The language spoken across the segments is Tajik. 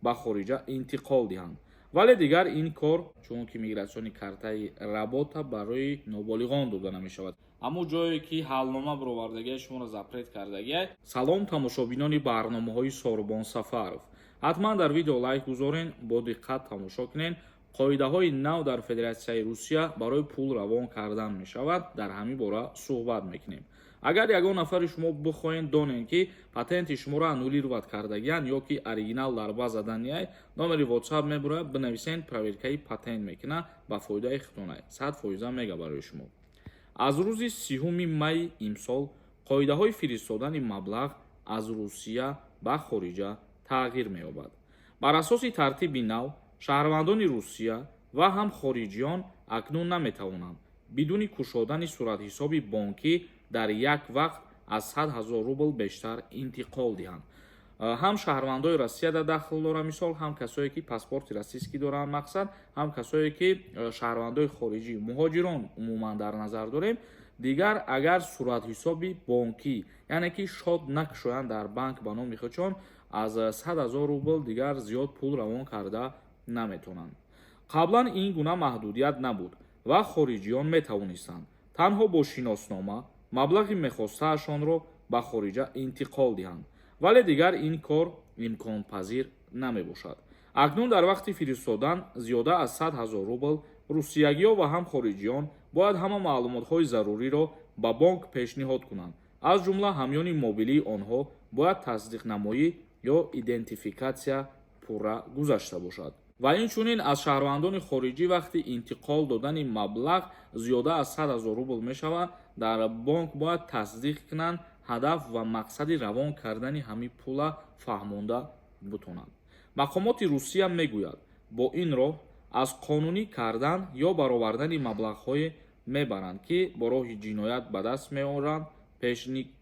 ба хориҷа интиқол диҳанд. Вале дигар ин кор, чунки миграционный картаи работа барои ноболиғон дода намешавад. Ҳамун ҷое ки ҳалнома баровардагия, шуморо запрет кардагия. Салом, тамошобинони барномаҳои Сорбон Сафаров. Ҳатман дар видео лайк гузорен, бо диққат тамошо кунен. Қоидаҳои нав дар Федератсияи Русия барои пул равон кардан мешавад, дар ҳамин бора суҳбат мекунем. Агар ягон нафари шумо бихоҳед донед, ки патенти шуморо аннулировать кардагиянд ё ки оригинал дар база данные, номери WhatsApp мебурояд, бинависен, проверкаи патент мекунад, ба фоидаи худтонай, 100% мега барои шумо. Аз рӯзи 30-уми майи имсол қоидаҳои фиристодани маблағ аз Русия ба хориҷа тағйир меёбад. Бар асоси тартиби нав, шаҳрвандони Русия ва ҳам хориҷиён акнун наметавонанд бидуни кушодани суратҳисоби бонкӣ дар як вақт аз 100 ҳазор рубл бештар интиқол диҳанд. Ҳам шаҳрвандои Россия да дахл дора, мисол, ҳам касое ки паспорти российский доранд, мақсад, ҳам касое ки шаҳрвандои хориҷӣ, муҳоҷирон умуман дар назар дорем. Дигар агар суратҳисоби бонкӣ, яъне ки счёт накушоянд дар банк ба номи худшон, аз 100 ҳазор рубл дигар зиёд пул равон карда наметавонанд. Қаблан ин гуна маҳдудият набуд ва хориҷиён метавонистанд танҳо бо шиноснома маблағи мехостаашонро ба хориҷа интиқол диҳанд, вале дигар ин кор имконпазир намебошад. Акнун дар вақти фиристодан зиёда аз 100 ҳазор рубл русиягиҳо ва ҳам хориҷиён бояд ҳама маълумотҳои заруриро ба бонк пешниҳод кунанд, аз ҷумла ҳамёни мобилии онҳо бояд тасдиқнамоӣ ё идентификатсия пурра гузашта бошад. Ва инчунин аз шаҳрвандони хориҷӣ вақти интиқол додани маблағ зиёда аз 100 ҳазор рубл мешавад, дар бонк бояд тасдиқ кунанд, ҳадаф ва мақсади равон кардани ҳамин пула фаҳмонда бутонанд. Мақомоти Русия мегӯяд, бо ин роҳ аз қонунӣ кардан ё баровардани маблағҳое мебаранд, ки бо роҳи ҷиноят ба даст меоранд,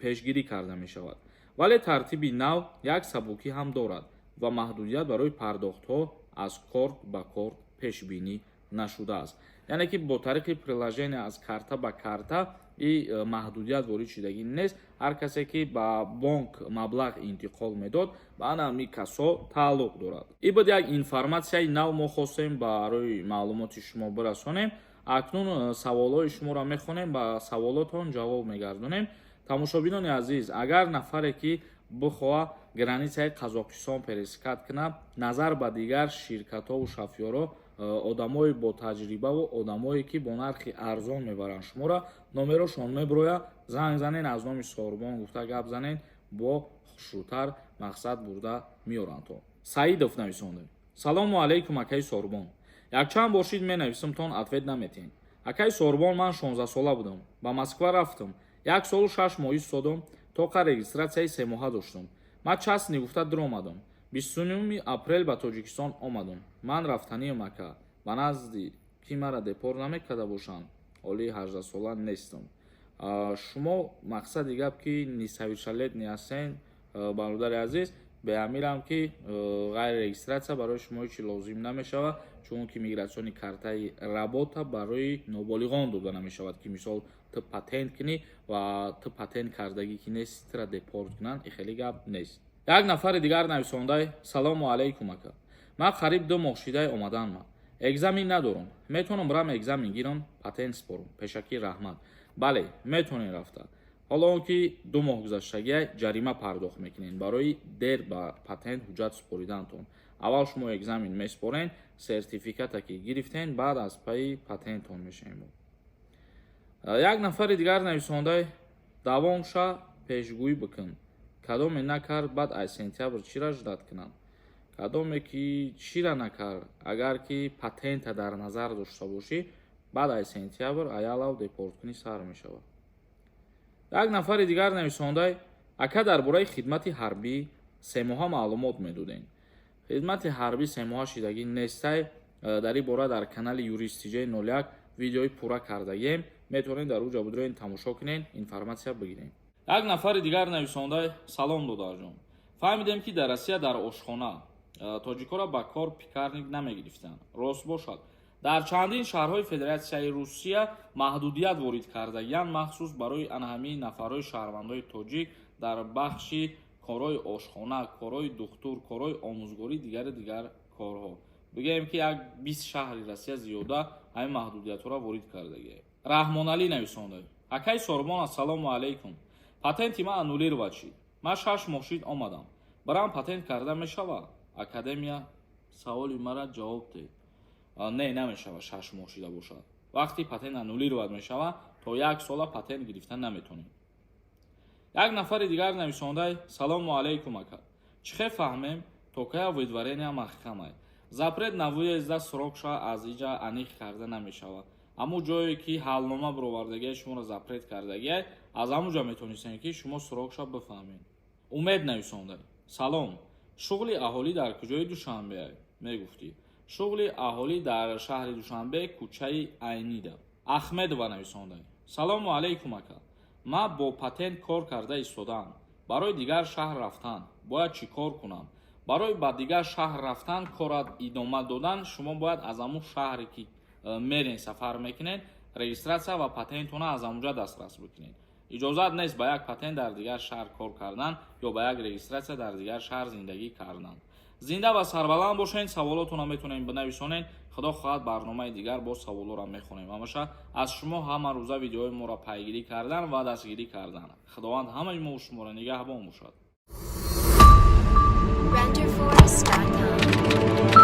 пешгирӣ карда мешавад. Вале тартиби нав як сабукӣ ҳам дорад ва маҳдудият барои пардохтҳо аз корт ба корт пешбинӣ нашудааст, яъне ки бо тариқи приложение аз карта ба карта и маҳдудият ворид шудагӣ нест. Ҳар касе ки ба бонк маблағ интиқол медод, ба ана ҳамин касо тааллуқ дорад. И буд як информатсияи нав, мо хостем барои маълумоти шумо бирасонем. Акнун саволҳои шуморо мехонем, ба саволотон ҷавоб мегардонем. Тамошобинони азиз, агар нафаре ки бихоҳад границаи Қазоқистон пересекать кунад, назар ба дигар ширкатҳову шофёрҳо, одамои бо таҷрибаву одамое ки бо нархи арзон мебаранд шуморо, номерошон мебирояд, занг занен, аз номи Сорбон гуфта гап занен, бо хушрӯтар мақсад бурда меоранд. То Саидов нависонда: «Салому алайкум, акаи Сорбон. Якчанд бор шид менависам, тон ответ наметиҳед. Акаи Сорбон, ман 16-сола будам, ба Москва рафтам, як солу 6 моҳ истодам, тоқа регистратсияи 3 моҳа доштам. Ман частный гуфта дуромадам, 29-уми апрел ба Тоҷикистон омадам. Ман рафтаниам, ака, ба назди ки мара депорт намекарда бошанд, ҳоли 18-сола нестам». Шумо, мақсади гап, ки несовершеннолетний ҳастен, бародари азиз, беамирам ки ғайри регистратсия барои шумо ҳечи лозим намешавад, чунки миграционный картаи работа барои ноболиғон дода намешавад, ки мисол ту патент кунӣ ва ту патент кардагӣ ки нести, тура депорт кунанд, и хеле гап нест. Як нафари дигар нависондай: «Салому алайкум, ака. Ман қариб 2 моҳ шидай омаданма, экзамен надорам. Метавонам рам экзамен гирам, патент спорам? Пешакӣ раҳмат». Бале, метавонед рафта. Ҳоло он ки 2 моҳ гузаштагия, ҷарима пардохт мекунед барои дер ба патент ҳуҷҷат супоридантон. Аввал шумо экзамен месупорен, сертификата ки гирифтен, баъд аз пайи патентон мешавем. Як нафари дигар нависондай: «Давом ша, пешгӯӣ бикун. Кадоме накард, баъд аз сентябр чира ждать кунанд? Кадоме ки чира накард? Агар ки патента дар назар дошта бошӣ, баъд аз сентябр аялав депорткунӣ сар мешавад». Як нафари дигар нависондай: «Ака, дар бораи хидмати ҳарбӣ 3 моҳа маълумот медодем». Хидмати ҳарбӣ 3 моҳа шидагӣ нестай. Дар ин бора дар канали Юрист Тиҷаи 01 видеои пурра кардагием, метавонед дар уҷа будроен, тамошо кунед, информатсия бигиред. Як нафари дигар нависондай: «Салом, додарҷон. Фаҳмидем, ки дар Россия дар ошхона тоҷикоро ба кор пекарник намегирифтанд, рост бошад? Дар чандин шаҳрҳои Федератсияи Русия маҳдудият ворид кардагиянд, махсус барои ана ҳамин нафарҳои шаҳрвандои тоҷик дар бахши Корҳои ошхона, корҳои духтур, корҳои омӯзгорӣ, дигари дигар корҳо. Бигӯем, ки як 20 шаҳри Россия зиёда ҳамин маҳдудиятҳоро ворид кардагиа. Раҳмоналӣ нависонда: «Акай Сорбон, ассалому алайкум. Патенти ман аннулировать шид. Ман 6 моҳ шид омадам. Барам патент карда мешавад? Академия, саволи мара ҷавоб деҳ». Не, намешавад. 6 моҳ шида бошад, вақти патент аннулировать мешавад, то як сола патент гирифта наметонед. Як нафари дигар нависондай: «Салому алайкум, ака. Чӣ хел фаҳмем, то кая выдворения маҳкамай?» Запрет на въезд а срок ша аз иҷа аниқ карда намешавад. Ҳамун ҷое ки ҳалнома бировардагия, шуморо запрет кардагия, аз ҳамун ҷо метонистем, ки шумо срок ша бифаҳмед. Умед нависонда: «Салом, шуғли аҳолӣ дар куҷои Душанбе мегуфтӣ?» Шуғли аҳолӣ дар шаҳри Душанбе, кӯчаи Айнида. Ахмедова нависонда: «Салому алайкум, ака. Ман бо патент кор карда истодаам. Барои дигар шаҳр рафтан бояд чӣ кор кунам?» Барои ба дигар шаҳр рафтан, корат идома додан, шумо бояд аз ҳамун шаҳре ки мерен, сафар мекунед, регистрация ва патентона аз ҳамунҷа дастрас бикунед. Иҷозат нест ба як патент дар дигар шаҳр кор кардан ё ба як регистрация дар дигар шаҳр зиндагӣ кардан. Зинда ва сарбаланд бошед. Саволотонро метавонед бинависонед. Худо хоҳад, барномаи дигар боз саволоро мехонем. Ҳамаша аз шумо ҳама рӯза видеои моро пайгирӣ кардан ва дастгирӣ кардан. Худованд ҳамаи мо шуморо нигаҳбон бошад. Renderforest.com.